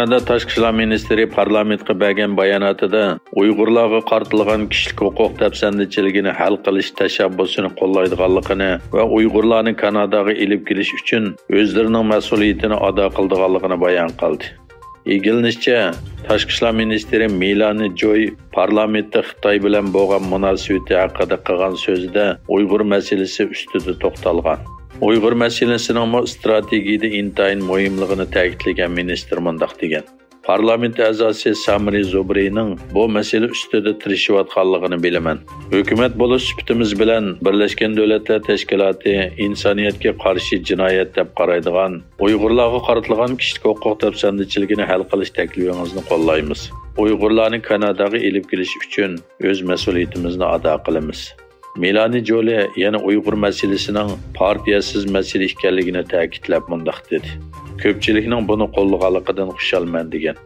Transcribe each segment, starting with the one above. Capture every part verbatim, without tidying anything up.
كانادا تاشقى ئىشلار مىنىستىرى پارلامېنتقا بەرگەن باياناتىدا ئۇيغۇرلارغا قارىتىلغان كىشىلىك ھوقۇق دەپسەندىچىلىكىنى ھەل قىلىش تەشەببۇسىنى قوللايدىغانلىقىنى ۋە ئۇيغۇرلارنى كاناداغا ئېلىپ كېلىش ئۈچۈن ئۆزلىرىنىڭ مەسئۇلىيىتىنى ئادا قىلىدىغانلىقىنى بايان قىلدى. ئىگىلىنىشىچە، تاشقى ئىشلار مىنىستىرى مېلانى جوي پارلامېنتتا خىتاي بىلەن بولغان مۇناسىۋىتى ھەققىدە قىلغان سۆزىدە ئۇيغۇر مەسىلىسى ئۈستىدە توختالغان. ئۇيغۇر مەسىلىسىنىڭمۇ ئىستراتېگىيىدە ئىنتايىن مۇھىملىقىنى تەكىتلىگەن مىنىستىر مۇنداق دېگەن: پارلامېنت ئەزاسى سامرى زۇبرىنىڭ بۇ مەسىلە ئۈستىدە تىرىشىۋاتقانلىقىنى بىلىمەن. ھۆكۈمەت بولۇش سۈپىتىمىز بىلەن بىرلەشكەن دۆلەتلەر تەشكىلاتى ئىنسانىيەتكە قارشى جىنايەت دەپ قارايدىغان ئۇيغۇرلارغا قارىتىلغان كىشىلىك ھوقۇق دەپسەندىچىلىكىنى ھەل قىلىش تەكلىپىڭىزنى قوللايمىز. ئۇيغۇرلارنى كاناداغا ئېلىپ كېلىش ئۈچۈن ئۆز مەسئۇلىيىتىمىزنى ئادا قىلىمىز. مېلانى جولى يەنە ئۇيغۇر مەسىلىسىنىڭ پارتىيەسىز مەسىلە ئىكەنلىكىنى تەكىتلەپ مۇنداق دېدى: كۆپچىلىكنىڭ بۇنى قوللىغانلىقىدىن خۇشالمەن، دېگەن.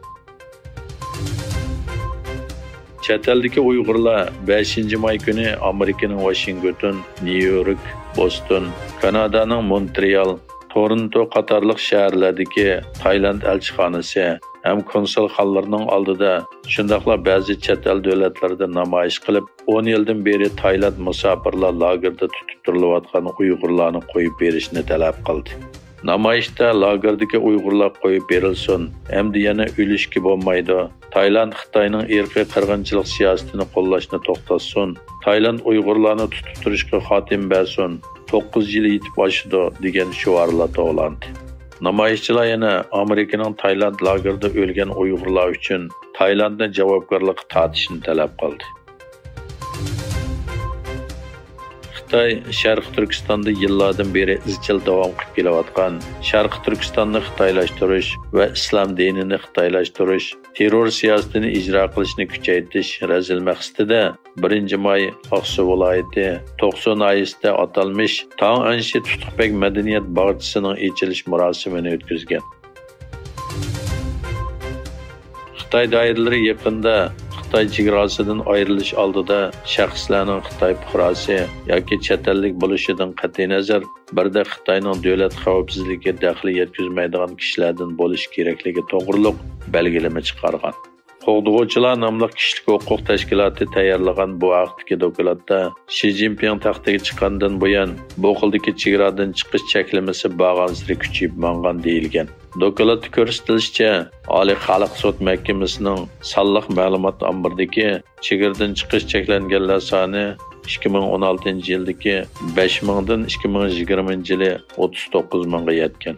چەت ئەلدىكى ئۇيغۇرلار بەشىنچى ماي كۈنى ئامېرىكىنىڭ ۋاشىنگتون، نيۇ يورك، بوستون، كانادانىڭ مونترېئال، تورونتو قاتارلىق شەھەرلەردىكى تايلاند ئەلچىخانىسى ھەم كونسۇلخانىلىرىنىڭ ئالدىدا، شۇنداقلا بەزى چەت ئەل دۆلەتلىرىدە نامايىش قىلىپ، ئون يىلدىن بېرى تايلاند مۇساپىرلار لاگېرىدا تۇتۇپ تۇرۇلۇۋاتقان ئۇيغۇرلارنى قويۇپ بېرىشنى تەلەپ قىلدى. نامايىشتا لاگېردىكى ئۇيغۇرلار قويۇپ بېرىلسۇن، ئەمدى يەنە ئۆلۈشكە بولمايدۇ، تايلاند خىتاينىڭ ئىرقىي قىرغىنچىلىق سىياسىتىنى قوللاشنى توختاتسۇن، تايلاند ئۇيغۇرلارنى تۇتۇپ تۇرۇشقا خاتىمە بەرسۇن، توققۇز يىل يېتىپ ئاشىدۇ، دېگەن شوئارلار توۋلاندى. نامايىشچىلار يەنە ئامېرىكىنىڭ تايلاند لاگېرىدا ئۆلگەن ئۇيغۇرلار ئۈچۈن تايلاندنى جاۋابكارلىققا تارتىشنى تەلەپ قىلدى. خىتاي شەرقىي تۈركىستاندا يىللاردىن بېرى ئىزچىل داۋام قىلىپ كېلىۋاتقان شەرقىي تۈركىستاننى خىتايلاشتۇرۇش ۋە ئىسلام دىنىنى خىتايلاشتۇرۇش، تېررور سىياسىتىنى ئىجرا قىلىشنى كۈچەيتىش رەزىل مەقسىتىدە، بىرىنچى ماي ئاقسۇ ۋىلايىتى توقسۇ ناھىيەسىدە ئاتالمىش تاڭ ئەنشى تۇتۇق بەگ مەدەنىيەت باغچىسىنىڭ ئېچىلىش مۇراسىمىنى ئۆتكۈزگەن. خىتاي دائىرىلىرى يېقىندا خىتاي چېگراسىدىن ئايرىلىش ئالدىدا شەخسلەرنىڭ خىتاي پۇقراسى ياكى چەت ئەللىك بولۇشىدىن قەتئىينەزەر، بىردەك خىتاينىڭ دۆلەت خەۋپسىزلىكىگە دەخلى يەتكۈزمەيدىغان كىشىلەردىن بولۇشى كېرەكلىكى توغرۇلۇق بەلگىلىمە چىقارغان. قوغدىغۇچىلار ناملىق كىشىلىك ھوقۇق تەشكىلاتى تەييارلىغان بۇ ھەقتىكى دوكلاتتا، شى جىنپىڭ تەختكە چىققاندىن بۇيان، بۇ خىلدىكى چېگرادىن چىقىش چەكلىمىسى بارغانسېرى كۈچىيىپ ماڭغان دېيىلگەن. دوكلاتتا كۆرسىتىلىشىچە، ئالىي خەلق سوت مەھكىمىسىنىڭ سانلىق مەلۇمات ئامبىرىدىكى چېگرىدىن چىقىش چەكلەنگەنلەر سانى ئىككى مىڭ ئون ئالتىنچى يىلدىكى بەش مىڭدىن ئىككى مىڭ يىگىرمىنچى يىلى ئوتتۇز توققۇز مىڭغا يەتكەن.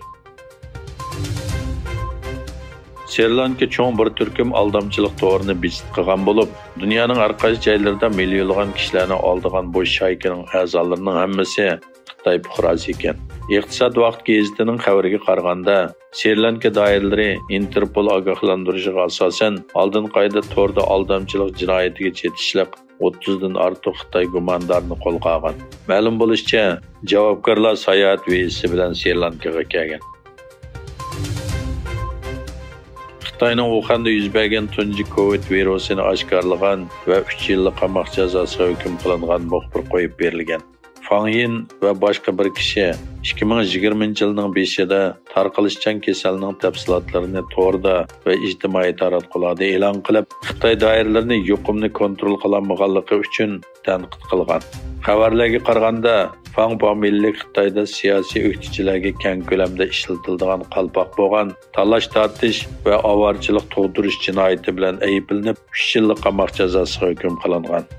سرى لانكا چوڭ بىر تۈركۈم ئالدامچىلىق تورىنى بىجىت قىلغان بولۇپ، دۇنيانىڭ ھەر قايسى جايلىرىدا مىليونلىغان كىشىلەرنى ئالدىغان بۇ شايكىنىڭ ئەزالىرىنىڭ ھەممىسى خىتاي پۇقراسى ئىكەن. ئىقتىساد ۋاقىت گېزىتىنىڭ خەۋىرىگە قارىغاندا، سرى لانكا دائىرىلىرى ئىنتېرپول ئاگاھلاندۇرۇشىغا ئاساسەن، ئالدىنقى ئايدا توردا ئالدامچىلىق جىنايىتىگە چېتىشلىق ئوتتۇزدىن ئارتۇق خىتاي گۇماندارىنى قولغا ئالغان. مەلۇم بولۇشىچە، جاۋابكارلار ساياھەت ۋىزىسى بىلەن سرى لانكىغا كەلگەن. خىتاينىڭ ۋۇخەندە يۈز بەرگەن تۇنجى كوۋىد ۋىرۇسىنى ئاشكارىلىغان ۋە ئۈچ يىللىق قاماق جازاسىغا ھۆكۈم قىلىنغان مۇخبىر قويۇپ بېرىلگەن. فاڭ يىن ۋە باشقا بىر كىشى ئىككى مىڭ يىگىرمىنچى يىلنىڭ بېشىدا تارقىلىشچان كېسەلنىڭ تەپسىلاتلىرىنى توردا ۋە ئىجتىمائىي تاراتقۇلاردا ئېلان قىلىپ، خىتاي دائىرىلىرىنى يۇقۇمنى كونترول قىلالمىغانلىقى ئۈچۈن تەنقىد قىلغان. خەۋەرلەرگە قارىغاندا، فاڭ فامىلىلىك خىتايدا سىياسىي ئۆكتىچىلەرگە كەڭ كۆلەمدە ئىشلىتىلىدىغان قالپاق بولغان تالاش-تارتىش ۋە ئاۋارىچىلىق تۇغدۇرۇش جىنايىتى بىلەن ئەيىبلىنىپ، ئۈچ يىللىق قاماق جازاسىغا ھۆكۈم قىلىنغان.